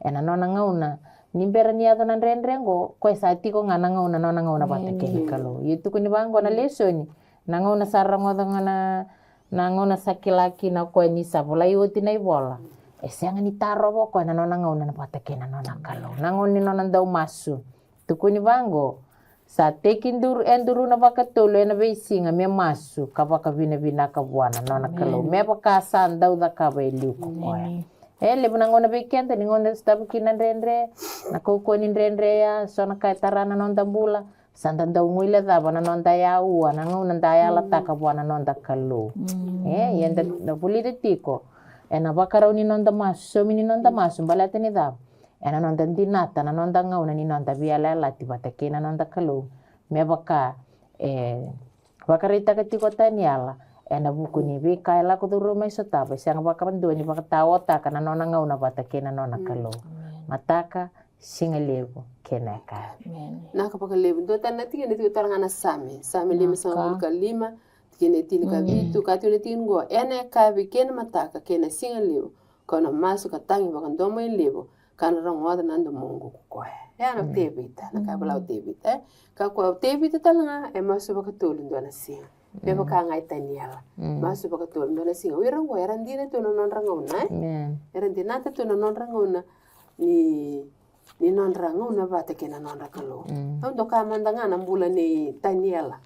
Ena nona gauna. Ni bera ni yaco na dredre qo, koya sa tiko ga na gauna, nona gauna vata kei na Kalou. Ia tukuni vaqo na lesoni. Na gauna sa rogoca ga na, na gauna sa kila kina o koya ni sa volai oti na ivola. E sega ni tarova o koya na nona gauna na vata kei na nona Kalou. Na gauna ni nona dau masu. Tukuni vaqo, sa tekiduru e duru na vakatolu ena veisiga me masu ka vakavinavinaka vua na nona Kalou. Me vaka sa dau cakava e liu ko koya. E levu na gauna vei keda ni gauna e sotava kina na dredre, na kaukauwa ni dredre ya, so na ka e tara na noda bula, sa da dau guilecava na noda yaua, na gauna da yalataka vua na noda Kalou. E, ia da, da vulica tiko ena vakarau ni noda masu, saumi ni noda masu, baleta ni cava? Ena noda dinata na noda gauna ni noda veiyalayalati vata kei na noda Kalou. Me vaka e vakaraitaka tiko o Taniela ena vuku ni veika e lako curuma mai sotava, e sega vakadua ni vakataotaka na nona gauna vata kei na nona Kalou. Mataka, siga levu kei na yakavi. Vinaka vakalevu. Dua tale na tikina tiko tale ga na Same. Same limasagavulu ka lima, tikina e tinikavitu, ka tiko na tikina qo: Ena yakavi kei na mataka kei na siga levu kau na masu ka tagi vakadomoilevu, ka na rogoca na domoqu ko koya. E a na o Tevita, na ka e vola o Tevita, e? Ka koya o Tevita tale ga e masu vakatolu dua na siga. Me vaka ga i Taniela. Masu vakatolu dua na siga. O ira qo era dina tu na nodra gauna, e? Era dinata tu na nodra gauna ni, ni nodra gauna vata kei na nodra Kalou. Au doka mada ga na bula nei Taniela.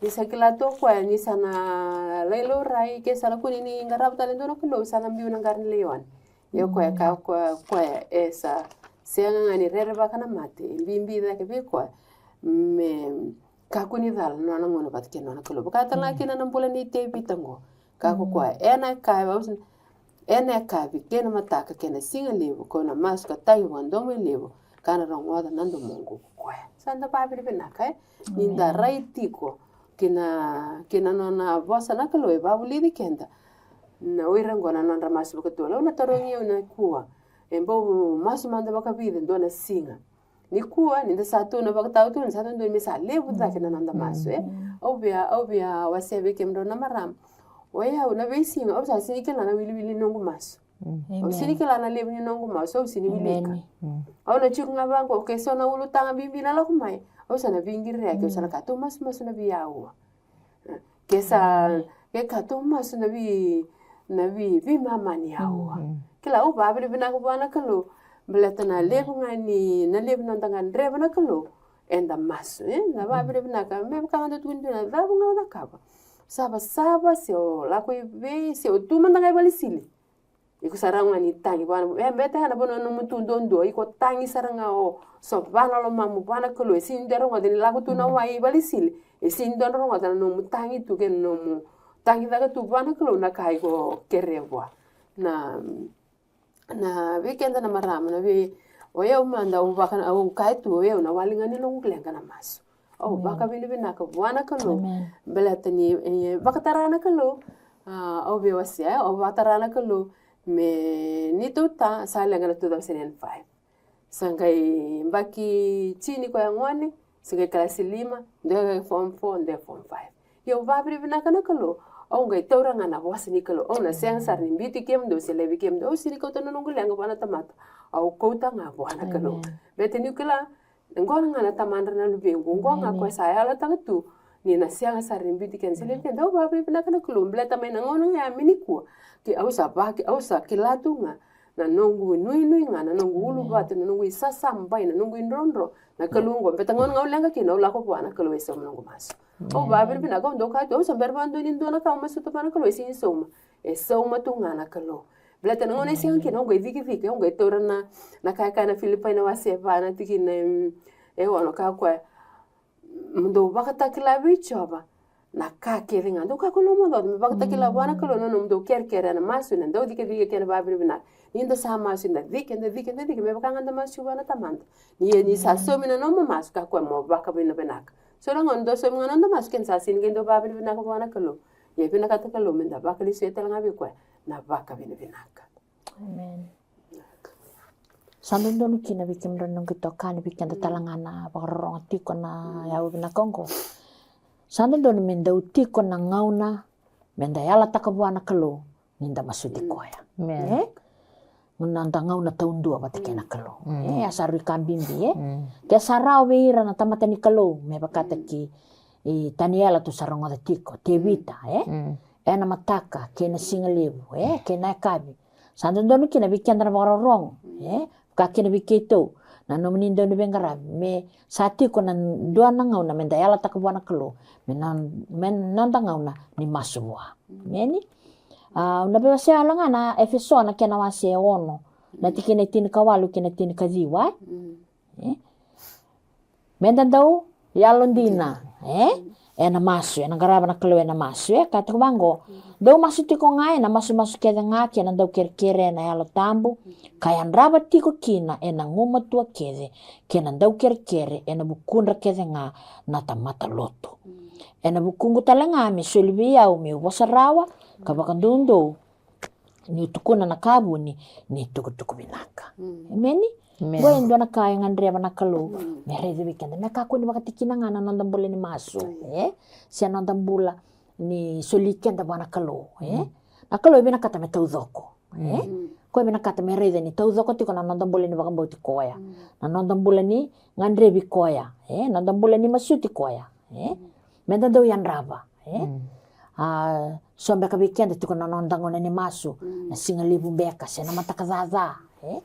Ni sa kila tu o koya ni sa na lai laurai, ke sa na kune ni qarava tale e dua na kalou, sa na biu na qara ni laione. Ia o koya ka, koya, koya e sa sega ga ni rerevaka na mate, e bibi cake vei koya me kakua ni cala na nona gauna vata kei na nona Kalou. Vaka tale ga kina na bula nei Tevita qo. Ka ko koya, ena ka, ena yakavi kei na mataka kei na siga levu kau na masu ka tagi vakadomoilevu, ka na rogoca na domoqu ko koya. Sa da vavinavinaka, e? Ni da rai tiko ki na, ki na nona vosa na Kalou e vavulici keda. Na o ira qo na nodra masu vakatolu. Au na tarogi au nikua, e bau masu mada vakavica dua na siga? Nikua, ni da sa tu na vakatawa tu, ni sa tu dua me sa levu cake na noda masu, e? Au via, au via wasea vei kemudrau na marama. O yau na veisiga, au sa sini kila na wiliwili ni noqu masu. Au sini kila na levu ni noqu masu, au sini wilika. Au na tiko ga vaqo, ke so na ulutaga bibi na lako mai, au sa na viqireki, au sa na kaya, tou masumasu na veiyaua. Ke sa, ke ka tou masu na vei, na vei, veimama ni yaua. Kila, au vavinavinaka vua na Kalou. Baleta na levu ga ni, na levu na noda gadreva na Kalou, eda masu, e? Na vavinavinaka, me vaka ga da tukuni tu na cava ga au cakava. Savasava, se o lako i vei, se o tu mada ga i vale sili. Iko sa rawa ga ni tagi vua na, e, beta ya na vanua nomu tu duadua, iko tagi sara ga o sova na lomamu vua na Kalou. E sega ni dua e rogoca ni lako tu na wai i valesili. E sega ni dua e rogoca na nomu tagi tu kei na nomu tagi cake tu vua na Kalou na ka iko kerea vua. Na, na vei keda na marama, na vei, o yau mada au vaka, au kaya tu o yau na wali ga ni noqu leqa na masu. Au vakavinavinaka vua na Kalou. Baleta ni, e, vakatara na Kalou. A, au veiwasea, au vakatara na Kalou. Me neitou ta sa leqa na two thousand and five. Sa qai baki tini koya gone, sa qai kalasi lima, dua e form four, dua e form five. Ia au vakavinavinaka na Kalou. Au qai taura ga na vosa ni Kalou. Au na sega sara ni biuti kemudou se laivi kemudou. Au sega ni kauta na noqu leqa vua na tamata. Au kauta ga vua na Kalou. Beta niu kila, qo ga na tamadra na luvequ, qo ga koya sa yalataka tu ni na sega sara ni biuti keda se laivi keda. Au vakavinavinaka na Kalou, baleta mai na gauna ya me nikua, ke au sa vaki, au sa kila tu ga na noqu inuinui ga, na noqu uluvatu, na noqu isasabai, na noqu idrodro, na Kalou qo. Beta gauna ga au leqa kina, au lako vua na Kalou e sauma noqu masu. Au vakavinavinaka, au dau kaya tu, au sa bera vakadua ni dua na ka au masuta vua na Kalou, e sega ni sauma. E sauma tu ga na Kalou. Baleta na gauna e sega kina, au qai cikecike, au qai taura na, na ka e kaya na Filipai na wase va na tikina, em, e ono, kaya o koya, mo dou vakatakila vei Jiova na ka kece ga. Dou kakua ni lomaocaoca, me vakatakila vua na Kalou na nomudou kerekere ena masu, ena dau cikecike kei na vakavinavinaka. Ni da sa masu, eda cike, eda cike, eda cike, me vaka ga da masu vua na Tamada. Ni, ni sa saumi na nomu masu, kakua mo vakavinavinaka. So na gauna dou saumi ga na noda masu, keda sa sega ni qai dau vakavinavinaka vua na Kalou. Ia vinakata Kalou me da vakalesuya tale ga vei koya na vakavinavinaka. Amen. Sa dodonu kina vei kemudrau na noqu itokani, vei keda tale ga na vakarorogo tiko na yau vinaka oqo. Sa dodonu me dau tiko na gauna me da yalataka vua na Kalou ni da masuti koya. Amen. E? Na noda gauna taudua vata kei na Kalou. E, a sa rui ka bibi, e? Ke sa rawa vei ira na tamata ni Kalou, me vakataki, e, Taniela tu sa rogoca tiko, Tevita, e? Ena mataka, kei na siga levu, e? Kei na yakavi. Sa dodonu kina vei keda na vakarorogo, e? Vaka kina vei keitou, na nomuni dauniveqaravi, me sa tiko na dua na gauna me da yalataka vua na Kalou, me na, me noda gauna ni masu vua. Emeni? A, au na veiwasea yalo ga na Efeso na kena wase e ono, na tikina e tinikawalu kei na tinikaciwa, e? E? Me da dau yalodina, e? Ena masu, ena qarava na Kalou ena masu, e? Ka tiko vaqo, dou masu tiko ga ena masumasu kece ga kei na dau kerekere ena Yalo Tabu, ka yadrava tiko kina ena gumatua kece kei na dau kerekere ena vukudra kece ga na tamata lotu. Ena vukuqu tale ga me soli vei au meu vosa rawa ka vakadoudou niu tukuna na ka vuni ni tukutuku vinaka. Emeni? Qo e dua na ka e gadreva na Kalou me raici vei keda, me kakua ni vakatikina ga na noda bula ni masu, e? Se noda bula ni soli keda vua na Kalou, e? Na Kalou e vinakata me taucoko, e? Koya e vinakata me raica ni taucoko tiko na noda bula ni vakabauti koya, na noda bula ni gadrevi koya, e? Noda bula ni masuti koya, e? Me da dau yadrava, e? A, so beka vei keda tiko na noda gauna ni masu, na siga levu beka se na mataka caca, e?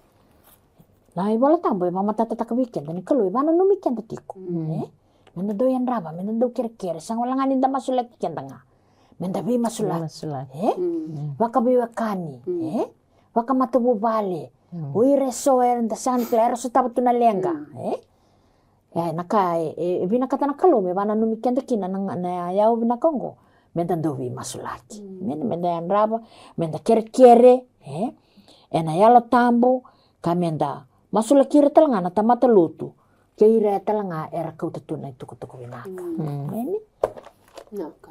Na iVola Tabu e vakamatatataka vei keda ni Kalou e vakananumi keda tiko, e? Me da dau yadrava, me da dau kerekere, sega wale ga ni da masulaki keda ga, me da veimasulaki, e? Vakaveiwekani, e? Vakamatavuvale, o ira eso era da sega ni kila, era sotava tu na leqa, e? E, na ka e, e, e vinakata na Kalou me vakananumi keda kina na, na yau vinaka oqo, me da dau veimasulaki. Me, me da yadrava, me da kerekere, e? Ena Yalo Tabu, ka me da masulaki ira tale ga na tamata lotu, kei ira tale ga era kauta tu na itukutuku vinaka. Emeni? Vinaka.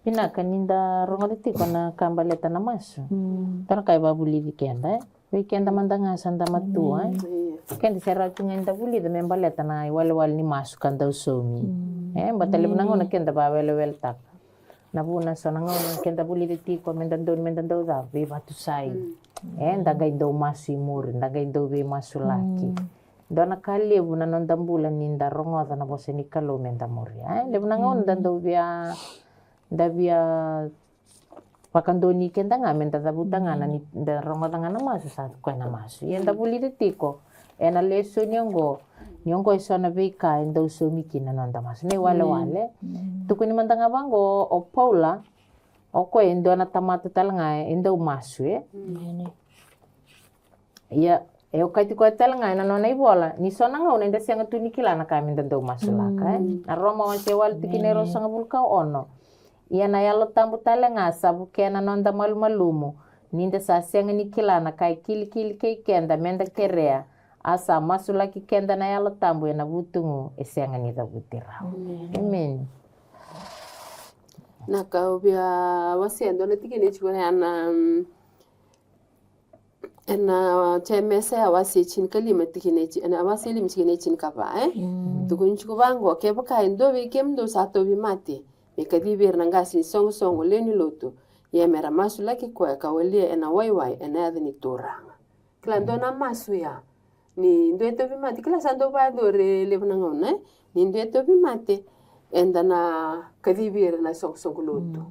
Vinaka ni da rogoca tiko na ka baleta na masu. Dua na ka e vakavulici keda, e? Vei keda mada ga sa da matua, e? Keda se rawa tu ga ni da vulica me baleta na iwalewale ni masu ka dau saumi. E, baleta levu na gauna keda vakaweleweletaka. Na vuna so na gauna keda vulica tiko me da donu me da dau cava, veivatusai. E, da qai dau masu i muri, da qai dau veimasulaki. Dua na ka levu na noda bula ni da rogoca na vosa ni Kalou me da muria, e? Levu na gauna da dau via, da via vakadonui keda ga me da cavuta ga na ni da rogoca ga na masu, sa koya na masu. Ia da vulica tiko ena lesoni oqo ni oqo e so na veika e dau saumi kina na noda masu, na iwalewale. Tukuni mada ga vaqo o Paula, O koya e dua na tamata tale ga e dau masu, e? Ia, e okati koya tale ga ena nona ivola ni so na gauna eda sega tu ni kila na ka meda dau masulaka, e? Na Roma wase walu tikina e ruasagavulu ka ono. Ia na Yalo Tabu tale ga sa vukea na noda malumalumu, ni da sa sega ni kila na ka e kilikili kei keda meda kerea, a sa masulaki keda na Yalo Tabu ena vutugu e sega ni cavuti rawa. Emeni. Na ka au via wasea dua na tikina e tiko ena, mm, ena Jemesa ya wase tinikalima tikina e ti-, ena wase lima tikina e tinikava, e? Tukuni tiko vaqo, kevaka e dua vei kemudou sa tauvimate, me kacivi ira na qase ni soqosoqo lewe ni lotu, ia me ra masulaki koya ka walia ena waiwai ena yaca ni Turaga. Kila dua na masu ya. Ni dua e tauvimate, kila sa dau vakayacori e levu na gauna, e? Ni dua e tauvimate, eda na kacivi ira na soqosoqo lotu.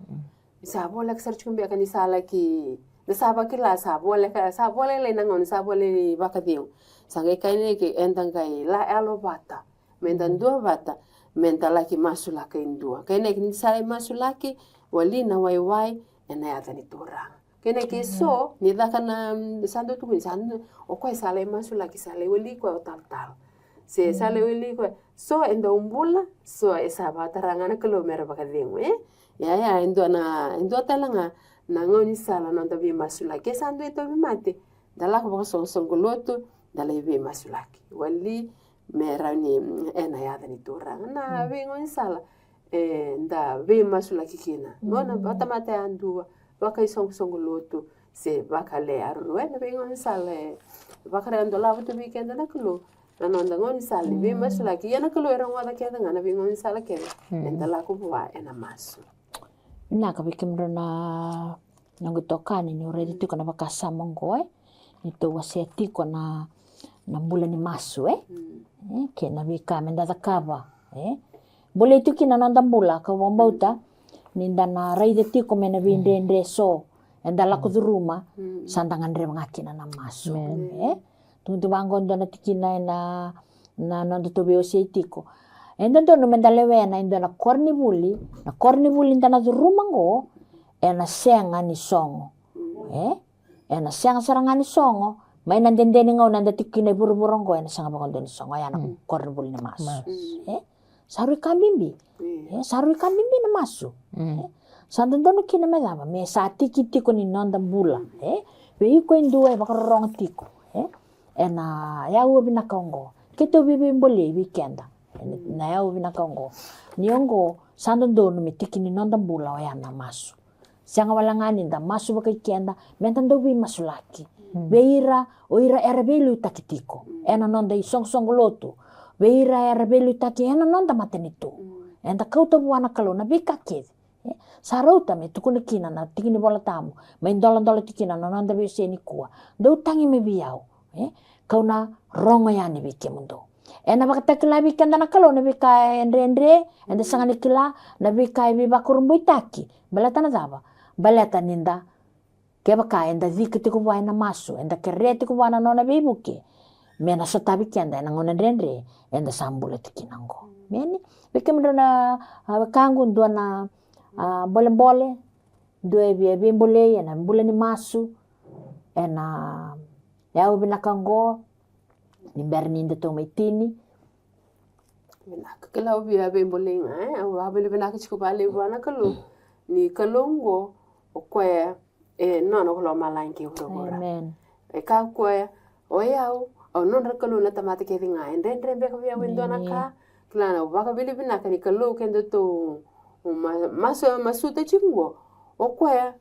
Ni sa voleka sara tiko beka ni sa laki, da sa vakila sa voleka, sa voleka lailai na gauna, sa voleka ni vakacegu. Sa qai kainaki eda qai la yalo vata, meda dua vata, meda laki masulaka e dua. Kainaki ni sa lai masulaki, wali na waiwai ena yaca ni Turaga. Kena ke so, ni caka na, mm, sa dau tukuni, sa dau, o koya sa lai masulaki, sa lai wali koya o talatala. Se sa lai wali koya, so e dau bula, so e sa vakatara ga na Kalou me ra vakacegu, e? Ia, ia, e dua na, e dua tale ga na gaunisala na noda veimasulaki. Ke sa dua e tauvimate, da lako vakasoqosoqo lotu, da lai veimasulaki. Wali, me rawa ni, mm, ena yaca ni Turaga. Na veigaunisala, e, da veimasulaki kina. Gauna vakatamata yadua, vakaisoqosoqo lotu, se vakalewe yaruru. E, na veigaunisala, e, vakara e dolava tu vei keda na Kalou. Na noda gaunisala ni veimasulaki. Ia na Kalou e rogoca kece ga na veigaunisala kece. Eda lako vua ena masu. Vinaka vei kemudrau na noqu itokani, niu raica tiko na vakasama oqo, e. Ni tou wasea tiko na, na bula ni masu, e. E, kei na veika meda cakava, e. Bolei tiko kina na noda bula, kau vakabauta, ni da na raica tiko mai na veidredre so eda lako curuma, sa da gadreva ga kina na masu, e. Tukuni tu vaqo dua na tikina ena, na noda tou veiwasei tiko. E dodonu meda lewena e dua na koronivuli, na koronivuli da na curuma oqo, ena sega ni sogo. E? Ena sega sara ga ni sogo, mai na dede ni gauna eda tiko kina e vuravura oqo, ena sega vakadua ni sogo, oya na koronivuli ni masu. E? Sa rui ka bibi. E, sa rui ka bibi na masu. E, sa dodonu kina me cava, me sa tiki tiko ni noda bula. E, vei iko e dua e vakarorogo tiko. E, ena yau vinaka oqo. Keitou veiveibolei vei keda. Ena yau vinaka oqo. Ni oqo, sa dodonu me tiki ni noda bula oya na masu. Sega wale ga ni da masu vakai keda, meda dau veimasulaki. Vei ira, o ira era veiliutaki tiko ena noda isoqosoqo lotu. Vei ira era veiliutaki ena noda matanitu. Eda kauta vua na Kalou na veika kece. E, sa rauta me tukuna kina na tiki ni Vola Tabu, me idoladola tiko kina na noda veiwasei nikua. Dou tagi mai vei au, e, kau na rogo yani vei kemudou. Ena vakatakila vei keda na Kalou na veika e dredre, eda sega ni kila, na veika e veivakurabuitaki. Baleta na cava? Baleta ni da, kevaka eda cika tiko vua ena masu, eda kerea tiko vua na nona veivuke, me na sotavi keda ena gauna dredre eda sa bula tiko kina oqo. Emeni. Vei kemudrau na, a, wekaqu, dua na, a, bolebole, dua e via veibolei ena bula ni masu, ena yau vinaka oqo, ni bera ni da tou mai tini. Vinaka, kila au via veibolei ga, e? Au vakavinavinaka tiko vakalevu vua na Kalou. Ni Kalou oqo, o koya, e, nona ko lomalagi kei vuravura. Amen. E kaya o koya, o yau, au nodra Kalou na tamata kece ga. E dredre beka vei au e dua na ka. Kila na, au vakavinavinaka ni Kalou kedatou ma-, masu-, masuta tiko oqo. O koya,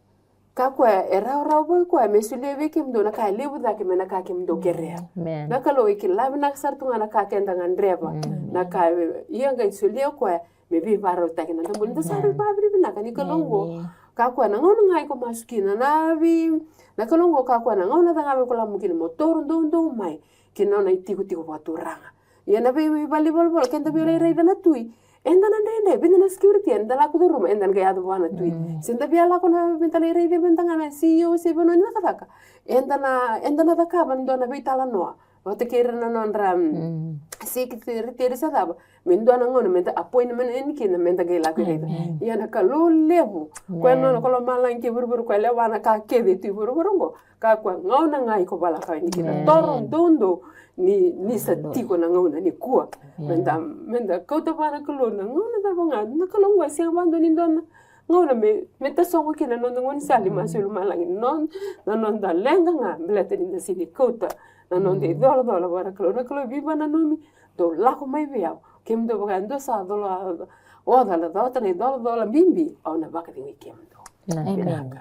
ka koya, e rawarawa vei koya me solia vei kemudou na ka e levu cake mai na ka kemudou kerea. Amen. Na Kalou e kila vinaka sara tu ga na ka keda gadreva. Amen. Na ka e, ia qai solia o koya me veivakarautaki na noda bula. Da sa rui vakavinavinaka ni Kalou oqo. Amen. Ka koya na gauna ga iko masu kina, na vei, na Kalou oqo ka koya na gauna ca ga vei iko lako kina mo toro doudou mai ki na nona itikotiko vakaturaga. Ia na vei, vei vale ni volavola, keda via lai raica na tui. Eda na dredre, vei na security, eda lako curuma, eda na qai yaco vua na tui. Mm. Se da via lako na, me da lai raica, me da ga na C E O, se vanua ni cakacaka. Eda na, eda na cakava na dua na veitalanoa. vata kei ira na nodra, mm, secretary se cava. Me dua na gauna meda appointment yani kina meda qai lako i raica. Ia na Kalou levu, koya na nona, ko lomalagi kei vuravura, koya lewa na ka kece tu i vuravura oqo. Ka koya gauna ga iko vakalako yani kina. Toro doudou ni, ni sa tiko na gauna nikua. Meda, meda kauta vua na Kalou na gauna cava ga. Na Kalou oqo e sega vakadua ni dua na gauna me, me tasogo kina na noda gaunisala i masu i lomalagi. Na noda, na noda leqa ga, baleta ni da sega ni kauta na noda icolacola vua na Kalou. Na Kalou e veivakananumi, dou lako mai vei au. Kemudou vaka e dou sa colacola, o colacola na icolacola bibi, au na vakacegui kemudou. Emeni.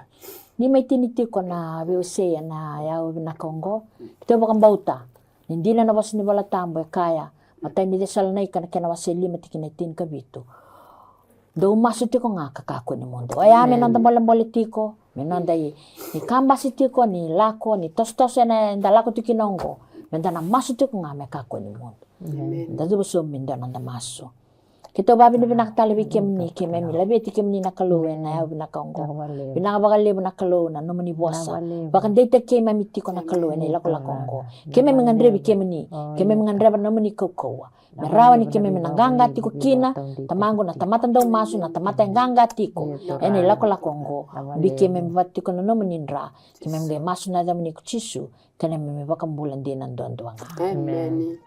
Ni mai tini tiko na veiwasei ena yakavi vinaka oqo, keitou vakabauta ni dina na vosa ni Vola Tabu e kaya, matai ni Cesalonaika na kena wase lima tikina e tinikavitu. Dou masu tiko ga ka kakua ni mudu. Oya me noda bolebole tiko, me noda i, ni kabasi tiko, ni lako, ni tosotoso ena eda lako tiko kina oqo. Meda na masu tiko ga me kakua ni mudu. Da cuva sobu me dua noda masu. Keitou vakavinavinaka tale vei kemuni, keimami laveti kemuni na Kalou ena yakavi vinaka oqo. Vinaka vakalevu na Kalou na nomuni vosa. Vakadeitaki keimami tiko na Kalou ena ilakolako oqo. Keimami gadrevi kemuni, keimami gadreva na nomuni kaukauwa. Me rawa ni keimami na qaqa tiko kina, Tamaqu, na tamata dau masu, na tamata e qaqa tiko ena ilakolako oqo. Bi keimami vata tiko na nomuni dra. Keimami qai masu ena yacamuni ko Jisu, ka neimami iVakabula dina duadua ga. Emeni.